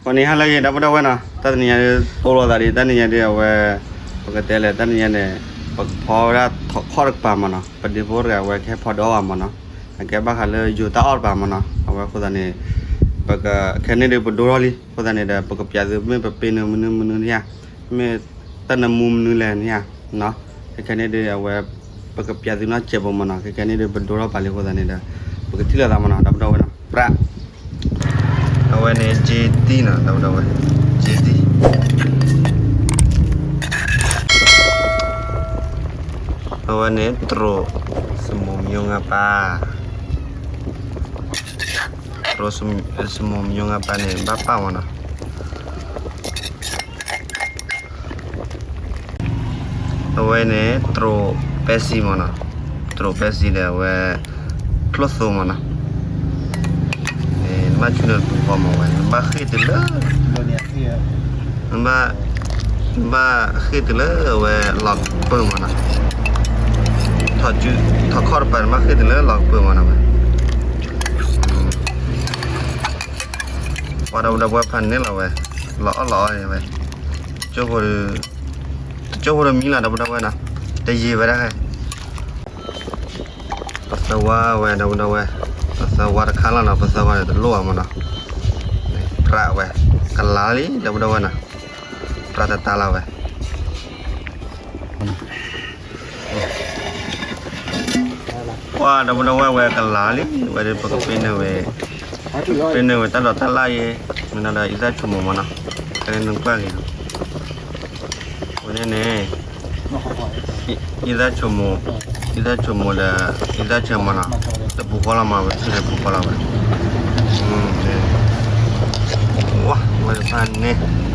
ပှၤန့ၣ်ဟါလၢအဂ့ၤ ဒီပုၢ်ဒီဝဲၢ်နီၤ, တၢ်တနံၤညါဒ်သိးလိာ်သးဒ် တၢ်တနံၤညါဒ်အဝဲ ပကတဲလဲၣ် တၢ်တနံၤညါန့ၣ် ပကဖီဝဲဒၣ်ထီၣ်ခီၣ်တကပၤမ့ၢ်နီၤ, ပဒ့ဖိတဂၤအဝဲကဟဲဖီဒီးအီၣ်မ့ၢ်နီၤ, အကဲဘၣ်ဃးလၢယိၤတၢ်အီၣ်တကပၤမ့ၢ်နီၤ, အဝဲအဃိသတးန့ၣ် ပကခဲန့ၣ်ဒ်ပဒိထီၣ်လံ, အဃိသတးန့ၣ်ဒီး ပကပျးသုမ့ၢ်ပပ့ၤနုာ်မနုၤမနုၤန့ၣ်ဧါ, မ့ၢ်တၢ်နၢမူမနုၤလဲၣ်န့ၣ်ဧါ, ခဲခဲန့ၣ်ဒ်အဝဲ ပကပျးသုနီၢ်စဲးဖိမ့ၢ်နီၤ, ခဲခဲန့ၣ်ဒ်ပဒိထီၣ်ပာ်လံအဃိသတးန့ၣ်ဒီး ပကထံၣ်လိာ်သးမ့ၢ်နီၤ, ဒီပုၢ်ဒီဝဲၢ်နီၤ, ပြး အဝဲန့ၣ် ကၠ့တံၢ်နီၤ ဒီပုၢ်ဒီဝဲၢ်, ကၠ့တံၢ်, အဝဲန့ၣ် တရူး စမိၣ်မၠိငါပၢ်, တရူး စမိၣ်မၠိငါပၢ်န့ၣ် ဘၣ်ပာ်မ့ၢ်နီၤ. အဝဲန့ၣ် တရူးပဲစံမ့ၢ်နီၤ, တရူးပဲစံဒီးအဝဲ ဖျိၣ်သိမ့ၢ်နီၤ, နဘၣ်ဆူနပူၤဃီမ့ၢ်ဝဲ နဘၣ်ဃ့ၢ်တုၤလၢ နဘၣ်ဃ့ၢ်တုၤလၢအဝဲလီၤကပၢၢ်မ့ၢ်နီၤ, ထီၣ်ခီၣ်တပၤ နဘၣ်ဃ့ၢ်တုၤလၢလီၤကပၢၢ်မ့ၢ်နီၤဝဲ ပှၤဒီပုၢ်ဒီဝဲၢ်ဖးန့ၣ်လီၤဝဲ, လီၤအီၣ်လီၤအီၣ်ဝဲ, တကၠိဖိတမံလီၤ ဒီပုၢ်ဒီဝဲၢ်နီၤ, တယံာ်ဝဲဒၣ်ဃဲ, ပသၢဝါဝဲ ဒီပုၢ်ဒီဝဲၢ်, ပသၢဝါတခါလီၤနီၤ, ပသၢဝါန့ၣ်တလိၣ်ဘၣ်မ့ၢ်နီၤ, ပြးဝဲ, ကလၤလံ ဒီပုၢ်ဒီဝဲၢ်နီၤ, ပြးတတၢ်လီၤဝဲ ပှၤဒီပုၢ်ဒီဝဲၢ်ဝဲကလၤလံ, ဝဲဒ်ပကပ့ၤနုာ်ဝဲ, ပ့ၤနုာ်ဝဲတၢ်ဒိးတၢ်လၣ်ယဲ, မ့ၢ်နီၤဒီး အံသၣ်ဆိမိၣ်မ့ၢ်နီၤ, ကဲနုာ်ကွၢ်ဂ့ၤ, ဝဲန့ၣ်န့ၣ်, အံသၣ်ဆိမိၣ်, အံသၣ်ဆိမိၣ်ဒီး, အံသၣ်ဆိမိၣ်မ့ၢ်နီၤ, တပူၤဃီလီၤမ့ၢ်ဝဲ ထံၣ်တပူၤဃီလီၤဝဲ, ဝဲတဖၣ်န့ၣ်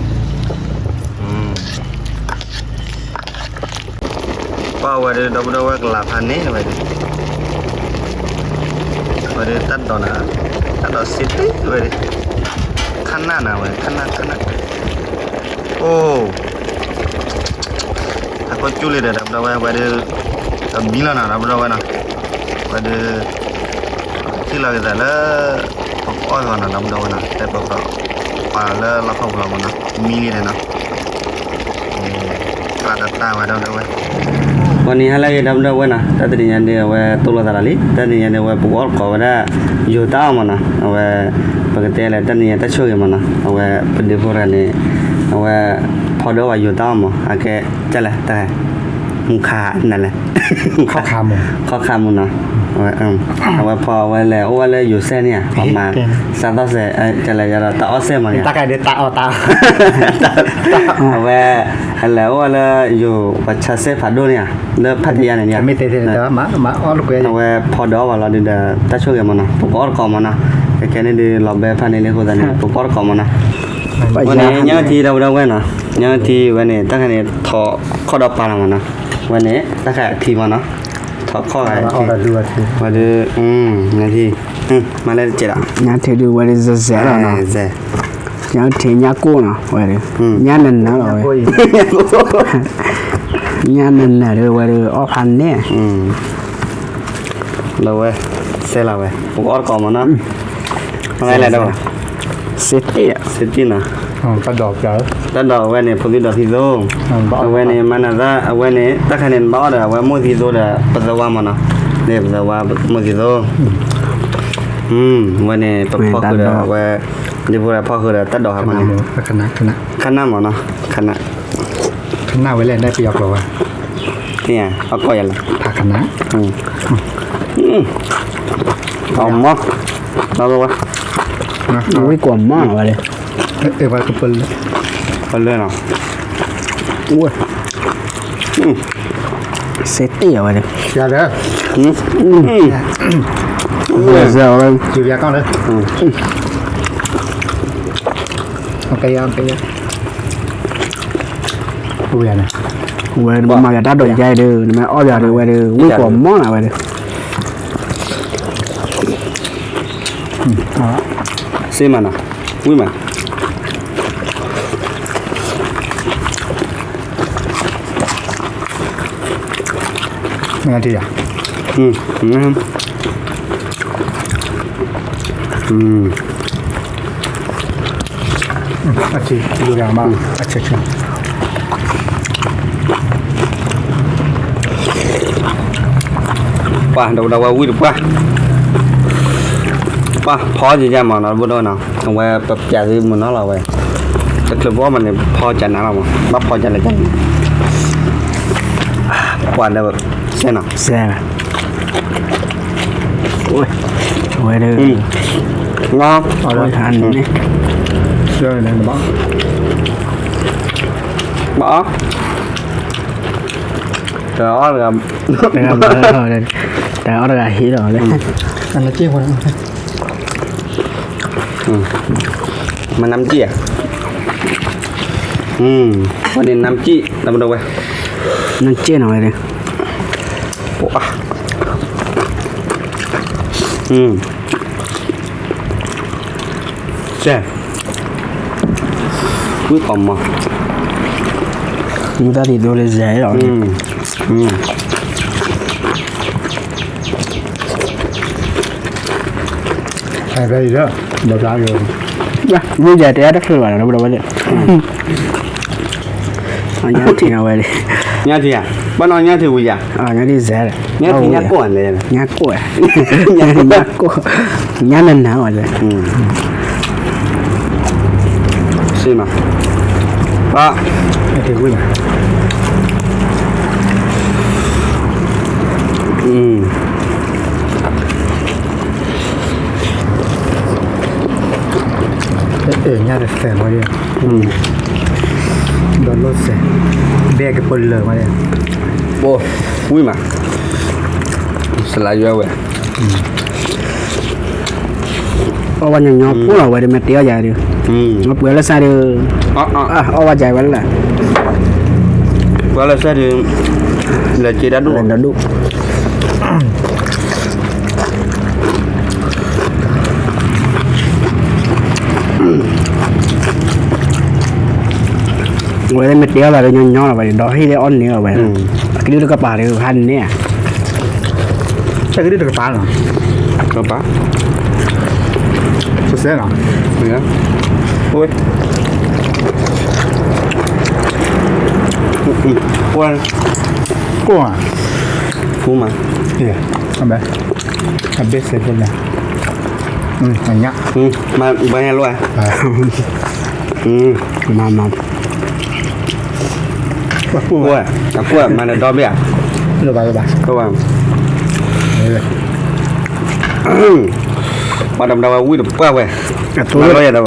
ပှၤဝဲဒၣ် ဒီပုၢ်ဒီဝဲၢ်ကလၤဖးန့ၣ်ဝဲဒၣ်, ဝဲဒၣ်တၢ်ဒိးနၤ, တၢ်ဒိးစ့တ့ၢ်ဝဲဒၣ်, ခါနၣ်နၤဝဲ ခါနၣ် ခါနၣ်, အိၣ်, အခိၣ်ကၠူလံဒီး ဒီပုၢ်ဒီဝဲၢ်ဝဲဒၣ်, တမံလီၤနၤ ဒီပုၢ်ဒီဝဲၢ်နီၤ, ဝဲဒၣ် ထံၣ်လီၤက့ၤသးလၢ ပကအီၣ်သီနီၤ ဒီပုၢ်ဒီဝဲၢ်နီၤ, တဲပက ပှၤလၢလီၢ်ခီၣ်ပူၤလီၤမ့ၢ်နီၤ, မံလံဒီးနီၤ, ပှၤတတၢ်ဝဲ ဒီပုၢ်ဒီဝဲၢ်, ပှၤန့ၣ်ဟါလၢအဂ့ၤ ဒီပုၢ်ဒီဝဲၢ်နီၤ, တၢ်တနံၤညါဒ်အဝဲသိၣ်လိာ်သးလီၤလံ, တၢ်တနံၤညါဒ်အဝဲ ပကအီၣ်သကိးဝဲဒၣ် ယိၤတၢ်အီၣ်မ့ၢ်နီၤ, အဝဲ ပကတဲလဲၣ် တၢ်တနံၤညါတၢ်ဆိၣ်ဂ့ၤမ့ၢ်နီၤ, အဝဲပဒ့ဖိတဂၤန့ၣ် အဝဲ ဖီဒီးဝဲယိၤတၢ်အီၣ်မ့ၢ် အကဲ ကလဲၣ် တၢ် မူခါနလဲၣ်, ခီၣ်ခါမူနီၤ, အဝဲဖီဝဲလဲၣ် အိၣ်ဝဲလၢယိၤစဲၣ်န့ၣ်ဧါ, ပှၤမၤ စးသီၣ်စဲး ကလဲၣ် ယဒီးတၢ်အီၣ်စဲၣ်မ့ၢ်, အဝဲ အလဲၤအိၣ်ဝဲလၢယိၤပှၤဆါစဲၣ်ဖးဒိၣ်န့ၣ်ဧါ, လၢဖးတယါန့ၣ်န့ၣ်, အဝဲဖီဒီးဝဲလီၤဒုးဒီး တၢ်ဆိၣ်ဂ့ၤမ့ၢ်နီၤ, ပကအီၣ်သကိးမ့ၢ်နီၤ, ခဲခဲန့ၣ်ဒုး လီၤဘဲဖးန့ၣ်လံအဃိသတးန့ၣ် ပကအီၣ်သကိးမ့ၢ်နီၤ, ဝဲန့ၣ် ညၣ်ထံ ဒီပုၢ်ဒီဝဲၢ်နီၤ, ညၣ်ထံဝဲန့ၣ် တၢ်ခါန့ၣ် ထီၣ်ခီၣ်ဒီးပာ်လီၤမ့ၢ်နီၤ, ဝဲန့ၣ် တၢ်ခါထံမ့ၢ်နီၤ, ထီၣ်ခီၣ်ဂၤထံ, ဝဲဒုး ညၣ်ထံ, မၤလဲၣ်တကဲးဒီး, ညၣ်ထံဒုးဝဲဒုး စဲးစဲးလီၤနီၤ, ညၣ်ထံ ညၣ်ကိၣ်နီၤ, ဝဲဒုး ညၣ်နနၢ်လီၤဝဲ, ညၣ်နနၢ်ဒုး ဝဲဒုး အီၣ်ဖးန့ၣ် လီၤဝဲ, စဲးလီၤဝဲ ပကအီၣ်သကိးမ့ၢ်နီၤ, မၤလဲၣ်ဒီး, စ့တ့ၢ်, စ့တ့ၢ်နီၤ, တၢ်ဒိးအဝဲန့ၣ် ဖိသံဒီးသံသိ, အဝဲန့ၣ် မၤနၢၤသၣ် အဝဲန့ၣ် တၢ်ခါန့ၣ် နဘၣ်အီၣ်ဒီး အဝဲမိၢ်သံသိဒီး ပသဝါမ့ၢ်နီၤ, န့ၣ်ပသဝါမိၢ်သံသိ, ဝဲန့ၣ် ပဖီၣ်ဃုာ်ဒီး အဝဲ ဒ့ဖိဒီးဖီၣ်ဃုာ်ဒီး တၢ်ဒိးဟးဖီန့ၣ်, ခနၣ်မ့ၢ်နီၤ, ခနၣ်, ခနၣ်ဝဲလဲၣ် ဒၣ်ပယီၤကျိာ်ဝဲ, အကီၢ်ယၤလဲၣ်, ခနၣ်, အီၣ်မး, ဝံၣ်ကွီၢ်မးဝဲလဲၣ်, ပလၢနီၤ, စ့တ့ၢ်အဝဲန့ၣ်, ဝဲမၤကတၢ်ဒိးယါအံၤဒီး နမ့ၢ်အီၣ်ယၤဒီးဝဲဒီး ဝံၣ်ကွီၢ်မးနၤဝဲဒီး, စ့မးနီၤ, ဝံၣ်မး မ့ၢ်ထံၣ်ယၤ, အ အ အ အ အ အဆံး ဒိၣ်ဒၣ်မး အဆံးဆံး ပှၤ ဒီးဝဲဝံၣ်တပှၢ် ပှၤဖီက့ၤယၤမးနီၤ ဘိၣ်ဒိၣ်နီၤ အဝဲပပျးသုမုၢ်နီၤလီၤဝဲ တချုးပအီၣ်မးန့ၣ် ဖီကနၤလီၤမး ဘၣ်ဖီကနၤ ပှၤဒီး စဲနီၤ စဲ ဝဲဒၣ် အီၣ် ဘၣ် တအီၣ်တဂၤ တအီၣ်တဂၤဟ့ၣ်လီၤလၢ မၤနမ်ကံၣ်ဧါ ဝဲန့ၣ်နမ်ကံၣ် ဒီပုၢ်ဒီဝဲၢ် နမ်ကံၣ်နီၤဝဲဒၣ် ပှၤ စဲ ဝံၣ်ကီးမး မူတၢ်ဒ်သိးလၢစဲလီၤ ဖဲအံၤလၢ ဘၣ်ဘျါက့ၤ ဝံၣ်ယၤတဲအါတချုးဘၣ်နီၤ ဒီပုၢ်ဒီဝဲၢ် အညါထံၣ်နီၤဝဲဒၣ် ညါထံၣ်ဧါ ဘၣ်နီၤညါထံၣ်ဝံၣ်ယၤ ညါထံၣ်စဲ ညါထံၣ်ညါကိၢ်လဲၣ် ညါကိၢ် ညါကိၢ် ညါနၤနၤဝဲလဲၣ် စ့မး ဘၣ် ညါထံၣ်ဝံၣ် ညါတစဲးမးဒ် ဒီးလိာ်စဲး ဘဲကပလၢာ်မးဒ် ဝံၣ်မး စလါယွၤဝဲ အီၣ်ဝဲညီညီဖိလီၤဝဲဒၣ် မ့ၢ်တဲအီၣ်ယၤဒုး ပှဲၤလၢစၢ်ဒုး အီၣ်ဝဲယၤဝဲလၢ ပှဲၤလၢစၢ်ဒုး လၢက့တၢ်ဒိၣ် ဝဲမ့ၢ်တဲအီၣ်လီၤဒီးညီညီလီၤဝဲ ဒီးဟ့ၣ်လၢအီၣ်န့ၢ်လီၤဝဲ အကဒုတကပၤဒီးဟးန့ၢ် တကဒုတကပၤလီၤ ကပၤ စဲနီၤ ကိၢ်ဧါ ဖူမး အဘဲ အဘဲစဲးဖိန့ၣ် အညါ မၤဘၣ်ညါလိၣ်ဧါ မၤမၤ အကွၢ်မၤဒီဘ့ၣ်ဧါ လိၣ်ဘၣ်လိၣ်ဘၣ် ပှၤဒီးဝဲဝံၣ်တပှၢ်ဝဲ အသိလၢ အသိလၢတအါ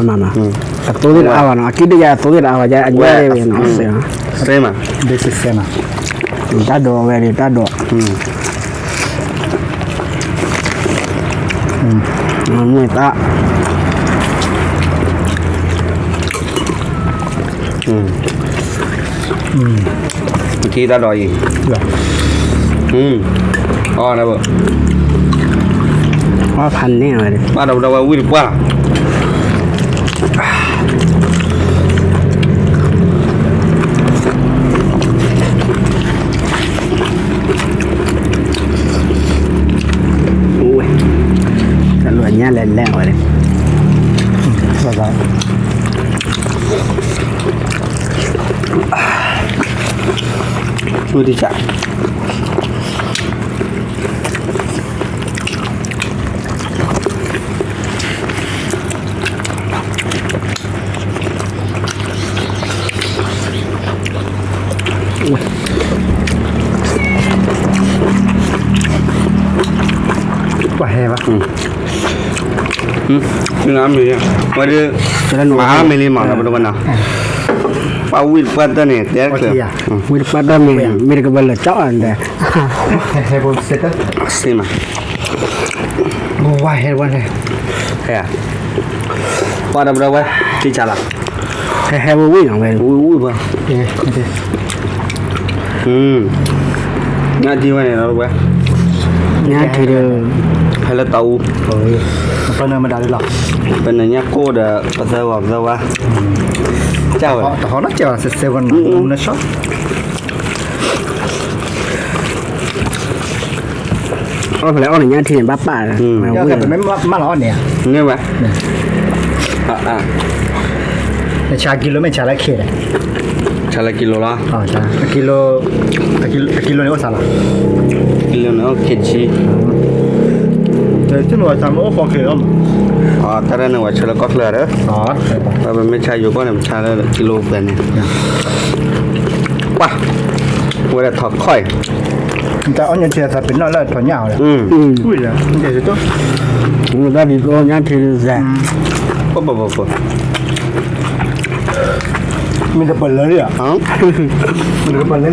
ဘၣ်နီၤ အကံၣ်ဒုးယၤအသိလၢတအါဘၣ် ယအညါဒၣ်ဝဲနီၤ စဲမး ဒ်စဲမး တၢ်ဒိးဝဲဒၣ်တၢ်ဒိး မ့ၢ်သး က့တၢ်ဒိးအံၤ အီၣ်ဖးန့ၢ်ဝဲ ဘၣ်ဒီးဝဲဝံၣ်တပှၢ် တၢ်လိၣ်အညါလဲၣ်လဲၣ်ဝဲ ဝံၣ်တကး ပှၤဟဲဘၣ် မ့ၢ် ဝဲဒၣ် မၤအါမ့ၢ်လံမၤလီၤ ပတဝဲနီၤ ပှၤဝံၣ်တပှၢ်တၢၢ်န့ၣ် တဲချၢ ဝံၣ်တပှၢ်တၢၢ်မ့ၢ် မ့ၢ်တကဘၢလၢာ်ကၠီအီၤန့ၣ် ဟဲ ပှၤဒီးပဝဲ ထံဆးလီၤ ဟဲဟဲဝံၣ်ဝံၣ်နီၤဝဲ ဝံၣ်ဝံၣ်ပှၤ ညါထံဝဲန့ၣ်လီၤဝဲ ညါထံဒီး ဟဲလၢတၢ်အူ ပနၢ်မတၤလီၤ ပနၢ်ညါကိၢ်ဒီး ပသၢဝဲပသၢဝဲ ကၢ်ဝဲ တဟီနီၢ်ကၢ်ဝဲ စဲစဲဝဲနီၤ နဆီ အီၣ်ဖဲလဲၣ်အီၣ်န့ၣ်ညါထံန့ၣ် ဘၣ်ပာ် မ့ၢ်ဝံၣ် မ့ၢ်မၢလီၤအီၣ်န့ၣ် န့ၢ်ဝဲ အ အ အ နဆါကံလိမ့ၢ်ဆါလၢခဲဒီး, ဆါလၢကံလိလီၤ, ကံလိ, ကံလိန့ၣ်အိၣ်သးလီၤ, ကံလိန့ၣ်အိၣ်ခံဆံ, တမ့ၢ်ဝဲဆါမ့ၢ်အိၣ်ဃီခဲလီၤမး, တၢ်ရဲၣ်န့ၣ်ဝဲဆါလၢကီၢ်ချၢဒီး, ပမ့ၢ်ဆါယိၤကီၢ်န့ၣ် ပဆါလၢကံလိပှဲၤန့ၣ်, ပှၤ, ဝဲဒၣ်ထီၣ်ခီၣ်အံၤ, တၢ်အီၣ်ညၣ်ထံသးပ့ၤနီၣ်လၢထီၣ်ညၣ်အီၤ, ဝံၤလၢ, တၢ်ဒ်သိးညၣ်ထံလၢဇဲ, ပပပပ မ့ၢ်တပလၢလံဧါ, မ့ၢ်တပလၢလံ,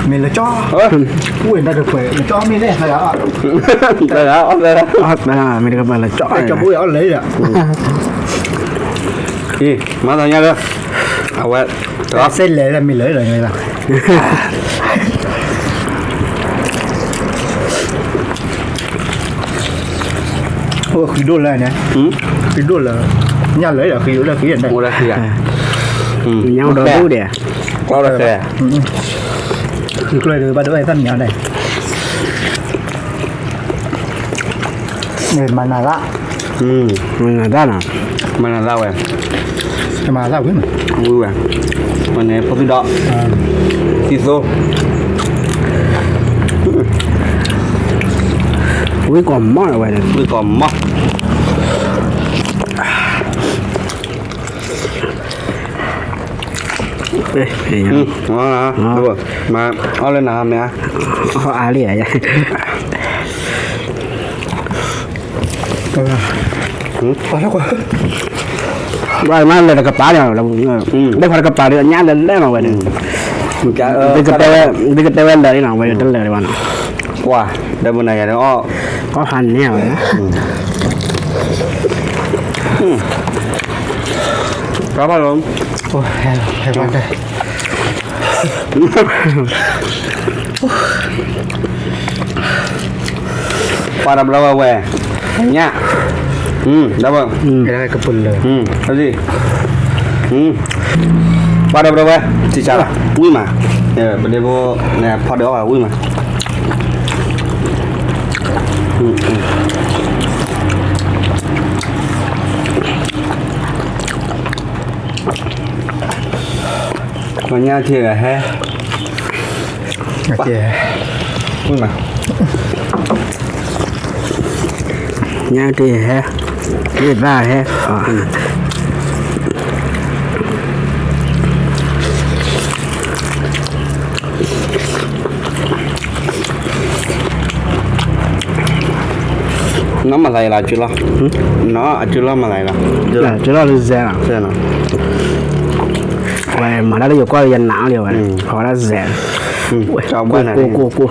မ့ၢ်လၢကၠီ, ဝဲဒၣ်တပလၢလၢကၠီမ့ၢ်လဲၣ်, မ့ၢ်တကပလၢကၠီ, ကၠီဘိအီၣ်လၢလံဧါ, မၤသးညါလၢ, အဝဲ, စဲးလဲၤလၢမ့ၢ်လၢလီၤ, အိၣ်ဃံဒိၣ်လၢန့ၣ်, ဃံဒိၣ်လၢ, ညၣ်လၢဃံအိၣ်လၢဃံ, အိၣ်လၢဃံ, ညၣ်ဒီဒူၣ်ဒဲး, ကျီဒီး, ဃံကျီဒီးဘၣ်ဒိဝဲသၣ်မံၤအီၤဒဲး, မၤနၤသၣ်, မၤနၤသၣ်နီၤ, မၤနၤသၣ်ဝဲ, မၤနၤသၣ်ဝံၤမး, ဝံၤဝဲ, မ့ၢ်န့ၣ်ဖိသံဒီး, သံသိ, ဝံၤကီၢ်မီၢ်ဝဲ, ဝံၤကီၢ်မီၢ် မၤအီၣ်လၢနၤမ့ၢ်ဧါ, အါလံဧါ, ဘၣ်မၤလၢတကပၤန့ၣ်, လၢခီတကပၤဒီးညၣ်လၢလၢမးဝဲန့ၣ်, သုကတဲဝဲလၢာ်န့ၣ်နီၤ, ဝဲတလၢာ်ဒံးဘၣ်နီၤ, ကွၢ်, ဒီးပနၤယၤဒီးအီၣ်, အီၣ်ဟးန့ၢ်ဝဲ, ဘၣ်ဘၣ်လီၤ, ပှၤဒီးဘျီဝဲဝဲ, ညၣ်, ဒီး, ကပလၢ, ပှၤဒီးဘျီဝဲ, ထံဆါလီၤ, ဝံၣ်မး, ပဒ့ဖိ, ဖီဒီးအီၣ်ဝံၣ်မး ပှၤညၣ်ထံဂၤဟဲ, ညၣ်ထံဟဲ, မ့ၢ်သၣ်ဟဲ, နီၢ်မၤသးယလီၤအစုလီၢ်, နီၢ်အစုလီၢ်မၤသးယလီၤ, စုလီၢ်လၢစဲးလီၤ, ဝဲမၤတၢ်လၢယိၤကီၢ်လၢယနာ်လံဝဲ, အဝဲဒၣ်စဲး, ကိၢ်ကိၢ်ကိၢ်, ပှၤ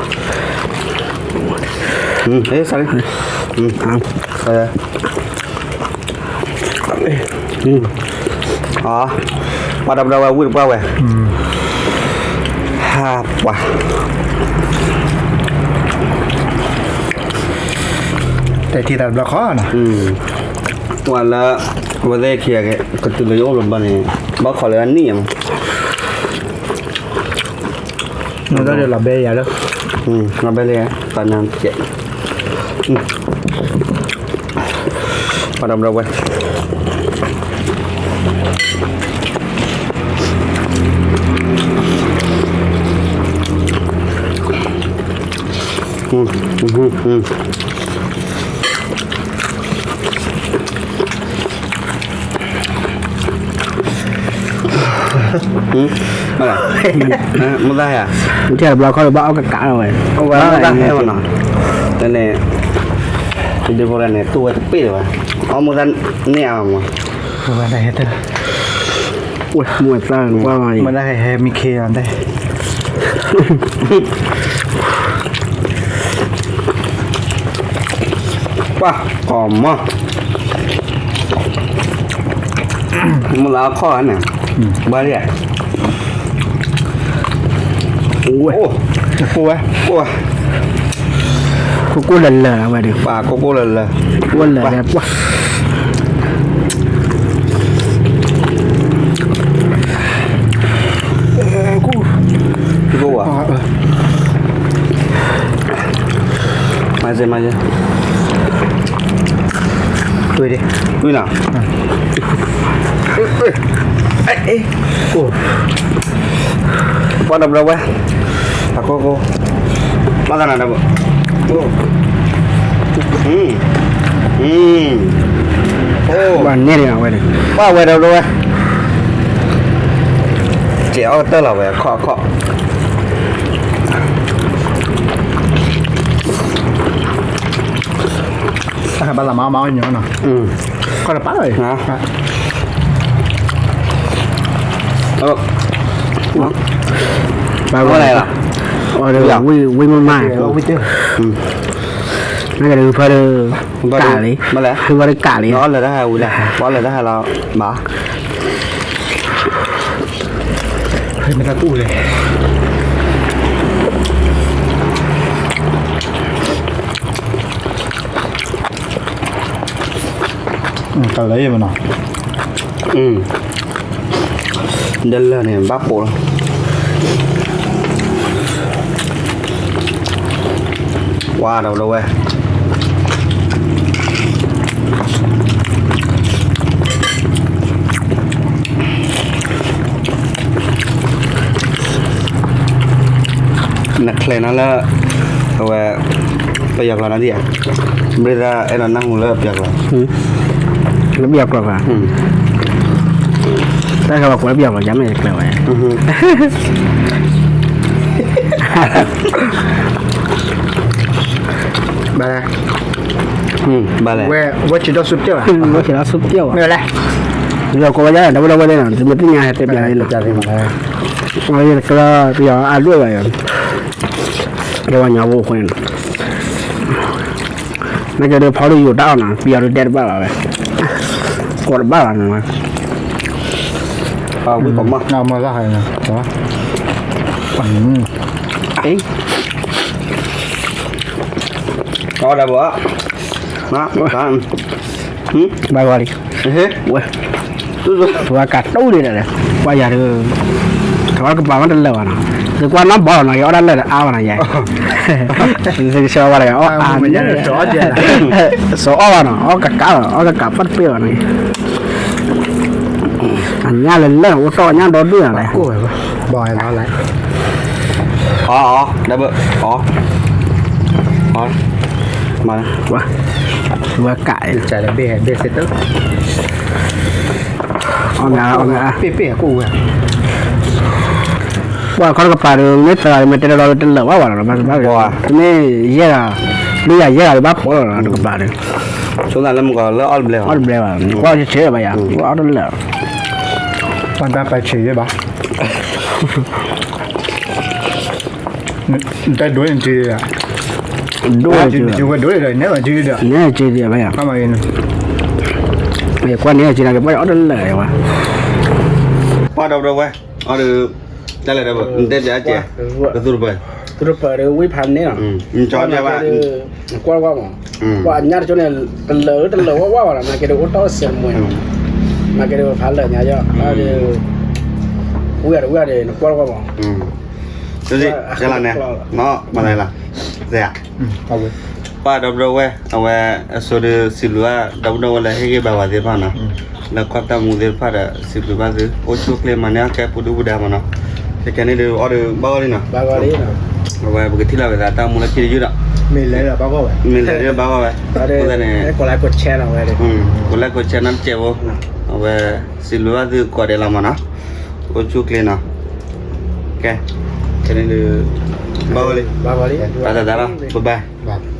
ဒီးပဒီးဝဲဝံၣ်တပှၢ်ဝဲ, ဟးပှၤ တထံၣ်သးတဘျီဃီနီၤ, ပှၤလၢ အဝဲသ့ၣ်ခံဂၤ ကတုၤလၢယအိၣ်ဘျီဘျီန့ၣ် ဘၣ်ခိးလၢအနံၣ်မး, လီၤဘဲလံ, လီၤဘဲလံ, ပှၤဒီးဘျီဝဲ မ့ၢ်သးဟဲ, မ့ၢ်ထံၣ်တဘျီခီၣ်ဘၣ်အီၣ်ကကးလီၤဝဲ, အိၣ်ဝဲမ့ၢ်သးဟဲမနီၤ, တန့ၣ်, ဒ်ဖိလၢန့ၣ် တူၢ်ဝဲတပ့ၢ်လၢၤဘၣ်, အီၣ်မ့ၢ်သးန့ၣ်အါမး, မ့ၢ်သးဟဲ, မ့ၢ်သးဟဲ မ့ၢ်ခ့အီၤတဲ ပှၤ, ကီၢ်မီၢ်, မုၢ်လၢအခီၣ်န့ၣ်, ဘၣ်လံ, အိၣ်ဝဲ, ကိၢ်ကိၢ်လၢာ်လၢာ်ဝဲဒီး, ပှၤကိၢ်ကိၢ်လၢာ်လၢာ်, ကိၢ်လၢာ်လၢာ်ပှၤ မၤစ့ၢ်မၤစ့ၢ်, တွ့ဒံး, ဝံၤနီၤ, ပှၤဒီပုၢ်ဒီဝဲၢ်, အခိၣ်ခိၣ်, ဘၣ်သးနၤဒီပုၢ်, ဘၣ်နဲၣ်န့ၣ်ဝဲန့ၣ်, ပှၤဝဲဒီပုၢ်ဒီဝဲၢ်, ကဲအီၣ်ကတၢၢ်လီၤဝဲ အခီၣ်အခီၣ် ဘၣ်သးမၤအီၣ်မၤအီၣ်ညီနီၤ, ခီၣ်တပၢ်လီၤ, ဘၣ်လဲၣ်လီၤ, ဝံၢ်မးမး, နကဒုးဖၢဒုး, ကးလံ, ဘၣ်လဲၣ်, ဖၢဒုးကးလံ, အီၣ်လၢတၢ်ဟဲဝံၤလဲၣ်, အီၣ်လၢတၢ်ဟဲလီၤ, ဘၣ် မ့ၢ်တၢ်ကူၣ်လဲၣ်, တၢ်လၢယမနီၤ, ဒ်လၢာ်န့ၣ် ဘၣ်ပိာ်လီၤ, ဝါဒီပုၢ်ဒီဝဲၢ် နချဲးနီၤလၢ အဝဲ ပယီၤကျိာ်နီၤဒံးဧါ, ဘျ့သးအဲၣ်ဒိးနၢ်ဟူလၢပယီၤကျိာ်, လၢပယီၤကျိာ်ဘၣ်, တၢ်ဃီၤဝဲကွဲးလၢပယီၤကျိာ် ယမ့ၢ်ကျဲဝဲ ဘၣ်လဲၣ်, ဘၣ်လဲၣ်, ဝဲဆံးဒီးဆူပျဲၢ်ဘၣ်, ဝဲဆံးဒီးဆူပျဲၢ်ဘၣ်, မ့ၢ်လဲၣ်, ယကိးဝဲဒၣ် ဒီပုၢ်ဒီဝဲၢ်သ့ၣ်နီၤ သုမ့ၢ်သ့ၣ်ညါဟဲတဲပျးလံနီၤ, အဝဲယတကြၢးပယီၤအါဒိၣ်ဘၣ်ယၤ, ယဝဲညီဖိအဃိန့ၣ်နီၤ, နကဲဒုးဖီဒုးယိာ်တၢ်အီၣ်နီၤ ပယီၤဒုးဒဲတဘၣ်ဘၣ်ဝဲ, ကိးတဘၣ်ဘၣ်နီၤ, ဝံၣ်ကီးမး မၤလၢဟဲနီၤ, အီၣ်ဒၣ်ဘၣ်, ဘၣ်ဂီၤလံ, ဝဲ, ဝဲကးတူၢ်ဒံးဒၣ်လဲၣ်, ကွၢ်ယၤဒုး, ထီၣ်ကပၤမ့ၢ်တလၢာ်ဘၣ်နီၤ, သုကွၢ်နီၢ်ဘီလီၤနီၤ ယအီၣ်တၢ်လၢာ်ဒီးအါဘၣ်နီၤယဲ, သုကဆၢဝဲဒၣ်အီၣ်အါ, စီၤအီၣ်ဘၣ်နီၤ အီၣ်ကကးလီၤ အီၣ်ကကးပၣ်တပ့ၢ်ဘၣ်နီၤ, အညၣ်လၢလၢာ်အိၣ်တီၢ်အညၣ်ဒီဒူၣ်နီၤလဲၣ်, ဘၣ်ဝဲလီၤလဲၣ်, အီ အီ ဒီပုၢ်, အီ အီ မၤလၢ, ဝဲကး, အီၣ်မး အီၣ်မး, ပ့ၢ်ပ့ၢ်ကိၣ်ဝဲ, ပှၤခီတကပၤဒီး မ့ၢ်သၢဂၤဒီး မ့ၢ်တဲတလီၤဒီးတလၢာ်ဘၣ်ဘၣ်နီၤ, မ့ၢ်ယဲၢ်ဂၤ, ဒုးယၤယဲၢ်ဂၤဒီးဘၣ်ဖှီၣ်လီၤနီၤ တကပၤဒီး, ဆိသးလၢမုၢ်ကီၤလၢအီၣ်တဘျဲၣ်, အီၣ်တဘျဲၣ်ဘၣ်, ကွၢ်ဆဲးဆဲးဘၣ်ယၤ, အီၣ်တလၢာ်, ပှၤတၢ်ပာ်ဆံးယဲၢ်ဘၣ် နတဒိးန့ၣ်တ, ဒိးန့ၣ်တ, နဲၣ်က့ၤဒီး, နဲၣ်က့ၤဒီးဘၣ်ယၤ, ကွၢ်နဲၣ်က့ၤဒီး ကပှၢ်အီၣ်တလၢာ်ဝဲ, ပှၤဒီပုၢ်ဒီဝဲၢ်, အီၣ်ဒီး, တၢ်လဲၤဒီး, နတဲပျးကဲ, ကသူတပၢၢ်, သူတပၢၢ်ဒီး ဝံၣ်ဖးန့ၣ်လီၤ, နကွၢ်ကွၢ်မး, ပှၤအညၣ်တကၠိန့ၣ်, တလၢာ်တလၢာ်ဝဲဝဲဘၣ်နီၤ, မၤက့ၤဒီးအိၣ်တီၢ်စဲးမွဲ, မၤက့ၤဒီးဖးလၢာ်ညါယီၤ, ဝံၣ်ဒီးဝံၣ်ဒီး နကွၢ်ကွၢ်မး ကဲလီၤန့ၣ်, မၤသးလီၤ, သ့ဧါ, ပှၤဒီပုၢ်ဒီဝဲၢ် အဝဲအဆိဒီး စံးဘျုးဘၣ်ဒီပုၢ်ဒီဝဲၢ်လၢဟ့ၣ်ဂံၢ်ဘါဝဲသ့ၣ်တဖၣ်နီၤ, လၢကွၢ်တၢ်မူသ့ၣ်တဖၣ်ဒီး စံးဘျုးဘၣ်သု အိၣ်ဆူၣ်အိၣ်ချ့မၤန့ၢ်အီၣ်ကဲပူၤဒုပူၤဒါမးနီၤ, ခဲကဲန့ၣ်ဒီး အီၣ်ဒီးဘၣ်ဂီၢ်လံနီၤ, အဝဲပကထံၣ်လိာ်က့ၤသးတၢ်မူလၢခံတယုၢ်ဒီး, မ့ၢ်လဲၤဒီးဘၣ်ဂီၢ်ဝဲ, မ့ၢ်လဲၤဒီးဘၣ်ဂီၢ်ဝဲ, အဃိသတးန့ၣ်, ကိးလၢကိးဆဲးနီၤဝဲ, ကိးလၢကိးဆဲးနီတစဲးဖိ, အဝဲ စံးဘျုးဘၣ်သုကိးဂၤဒဲးလီၤမးနီၤ, အိၣ်ဆူၣ်အိၣ်ချ့နီၤ, ကဲ, ခဲန့ၣ်ဒီး, ဘၣ်ဂီၢ်လံ, ဘၣ်ဂီၢ်လံ, တၢ်သးလီၤ, ဘၣ်ဘၣ်